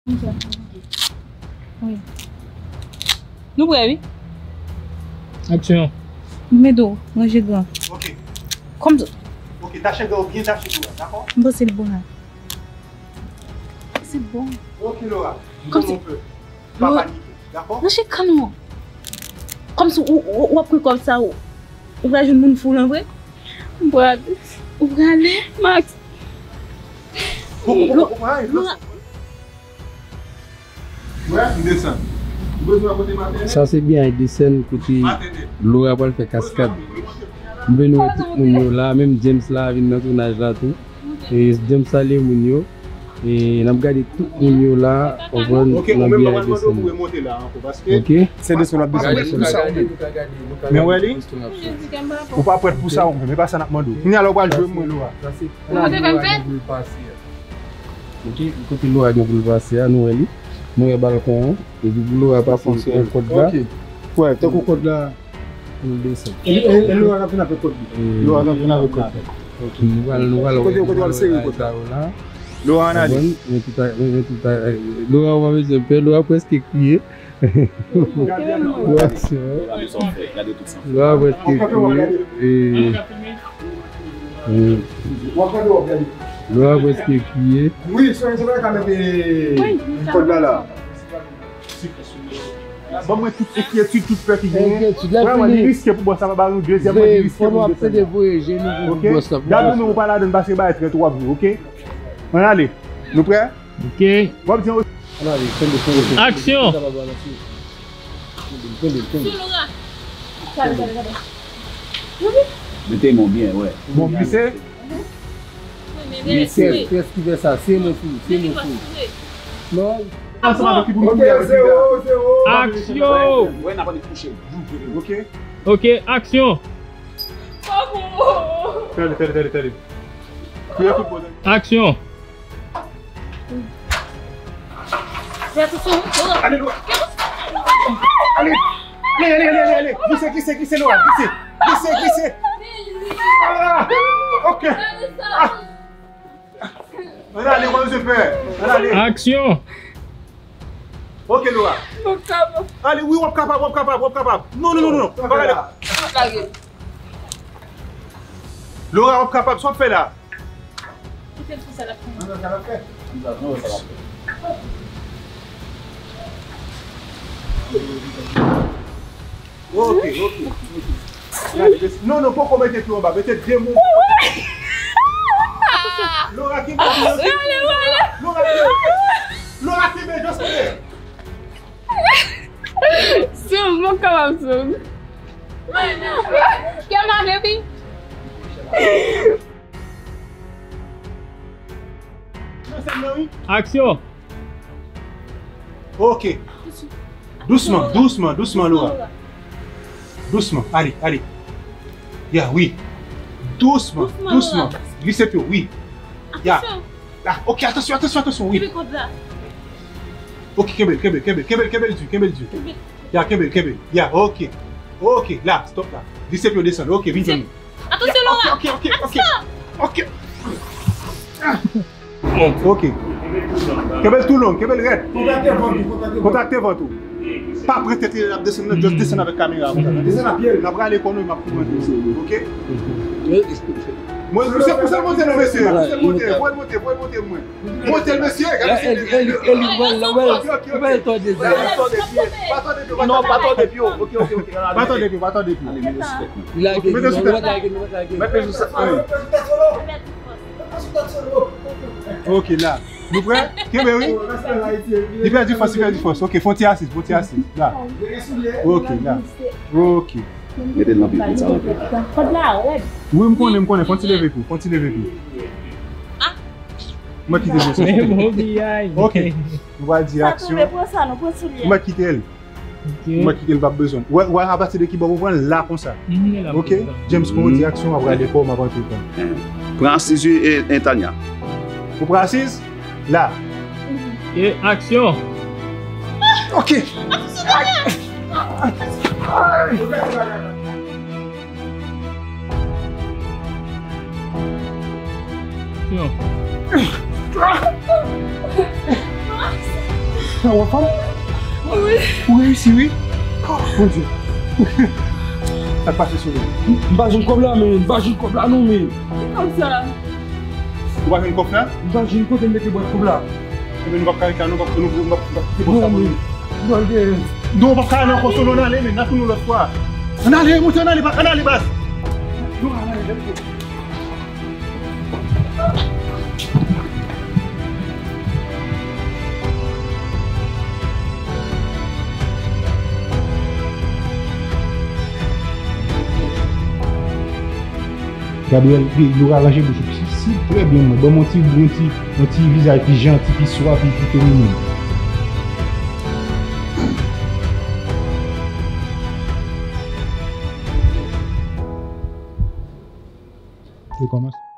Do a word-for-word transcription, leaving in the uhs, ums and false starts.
Wi. Nou prè, wi. Aksyon. Mete w, ranje gran. Ok. Kòm. Ok, tache gran w byen tache tou, dakò? M panse l bon la. Se bon. Ok, Laura. Kòm si. Pa panike, dakò? Ranje kan nou. Kòm si ou, ou, w ap kwe kòb sa, ou, ou pral jwenn moun fou lan vre? M prale. Ou prale? Max. Ou, ou, ou, ou, ou, ou, ou, Wè, m desann. Ou bezwen wè kote m atè? Sa se byen yon desèn kote Laura pral fè kaskad. M vle nou wè tout moun yo la, menm James la vin nan tounaj la tou. E James salye moun yo. E n ap gade tout moun yo la, konprann, nan byen desèn. Ok, ou menm m ap mande w pou remonte la ankò, paske se desèn w ap desèn. Men wè li? Ou pa prèt pou sa ou menm, e pa sa n ap mande w. Kounye a la ou pral jwe mwen, Laura. Sa se plan Laura gen pou l pase a. Ok, kote Laura gen pou l pase a, nou wè li. Nou wè balkon an. Epi pou Laura pase yon kòd la. Ok. Wè, tankou kòd la. Pou l desann. E, e, e Laura k ap vin avèk kòd li. E Laura k ap vin avèk kòd li. Ok, nou pral, nou pral wè. Kote, kote w al sere kòd la? Laura ann ale. Men tout a, men tout a, Laura ou pa bezwen pè, Laura prèske kriye. Gade aksyon. Gade tout sa. Laura prèske kriye. E, e, Laura prèske kriye. Wi, se, se pa ka mete kòd la la. Ban mwen tout enkyetid, tout pè ki genyen. Enkyetid la fini. Li riske pou bòs la pa ba nou dezyèm, li riske pou nou desann. Ok? Gade nou, men ou pa ladann, paske bagay trè twò ap vre, ok? Ann ale. Nou prè? Ok. W ap di yon. Aksyon! Mete men w byen, wè. Bon, glise. Pyès, pyès ki fè sa, se mwen fou, se mwen fou. Non. Ansanm avèk li pou nou kouye avèk li la. Aksyon! Wè, n ap annik kouche. Ok. Ok, aksyon! Tande, tande, tande, tande. Kouye tout bon. Aksyon! Ale, Laura. Ale. Ale, ale, ale, ale, ale. Glise, glise, glise, Laura. Glise. Glise, glise. Ah, ok. Ah. Ann ale, w pa bezwen pè. Ann ale. Aksyon! Ok, Laura. Mwen kapab. Ale, wi, w ap kapab, w ap kapab, w ap kapab. Non, non, non, non, non. Pa gade. Lage. Laura, w ap kapab, sa w ap fè la? Kite l fè sa l ap fè. Mwen wè sa l ap fè. Mwen wè sa l ap fè. Ok, ok, ok. Gade, non, non, poko mete pye anba, mete de moun. Laura, kenbe, Laura, kenbe. Laura, kenbe. Laura, kenbe, just kenbe. Soum, mwen kapab soum. Kè m ale, wi. Aksyon! Ok. Dousman, dousman, dousman, Laura. Dousman, ale, ale. Ya, wi. Dousman, dousman. Glise pye w, wi. Ya. Ah, ok, atansyon, atansyon, atansyon, wi. Kenbe kòd la. Ok, kenbe l, kenbe l, kenbe l, kenbe l, kenbe l di, kenbe l di. Ya, kenbe l, kenbe l. Ya, ok. Ok, la, stop la. Glise pye w desann. Ok, vin jwenn nou. Atansyon, Laura. Ok, ok, ok, ok. Ok. Ah. Ok. Kenbe l tou long, kenbe l rèd. Kontakte vant ou, kontakte vant ou. Kontakte vant ou. Pa pran tèt li, l ap desann nan, just desann avèk kamera konsa. Desann a pye l. N ap rale kò nou, m ap koumanse, ok? Mwen, se pou sa l monte non, mesye. Pou sa l monte, pou l monte, pou l monte mwen. Monte l, mesye, gade mesye. Eli, Eli, Eli, wè l, wè l, wè l tòde pye. Pa tòde pye, pa tòde pye. Non, pa tòde pye. Ok, ok, ok. Pa tòde pye, pa tòde pye. Mete sou tèt. Mete sou tèt. Ok, la. Nou prè? Kenbe, wi. Li pèdi fòs, li pèdi fòs. Ok, fon ti asiz, fon ti asiz. La. Ok, la. Ok. Mete l nan pye, mete sa nan pye. Kòd la rèd. Wi, m konnen, m konnen. Fon ti leve pye, fon ti leve pye. Mwen kite l. Ok. Nou pral di aksyon. Mwen kite l. Ok. Mwen kite l, p ap bezwen. Wè, wè, apati de ki bò pou pran l la konsa. Ok? James, kon w di aksyon, w ap gade kò w, m ap antre kò m. Pran asiz, wi, e, e, Tanya. Ou pran asiz? La. E aksyon. Ok. Aksyon. Sa w wè fanm? Wi. Ou reyisi, wi. Oh, mon Dieu. Sa k pase sou li? M pa jwenn kòb la, men. M pa jwenn kòb la, non, men. Ki kòb sa? Ou pa jwenn kòb la? M pa jwenn kote m mete bwat kòb la. Ebyen, nou p ap ka rete la, non, paske nou, nou p ap kite bòs la pou nou. Non, men. Non, w p ap ka ale ankò, Solo, ann ale, men. N a tounen lòt fwa. Ann ale, monchè, ann ale, ann ale, baz. Nou ann ale, let's go. Gabriel, li, li ranje bouch ou. Si, si, trè byen, mwen. Ban m yon ti, yon ti, yon ti vizaj pi janti, pi swa, pi, pi feminen. Rekòmanse.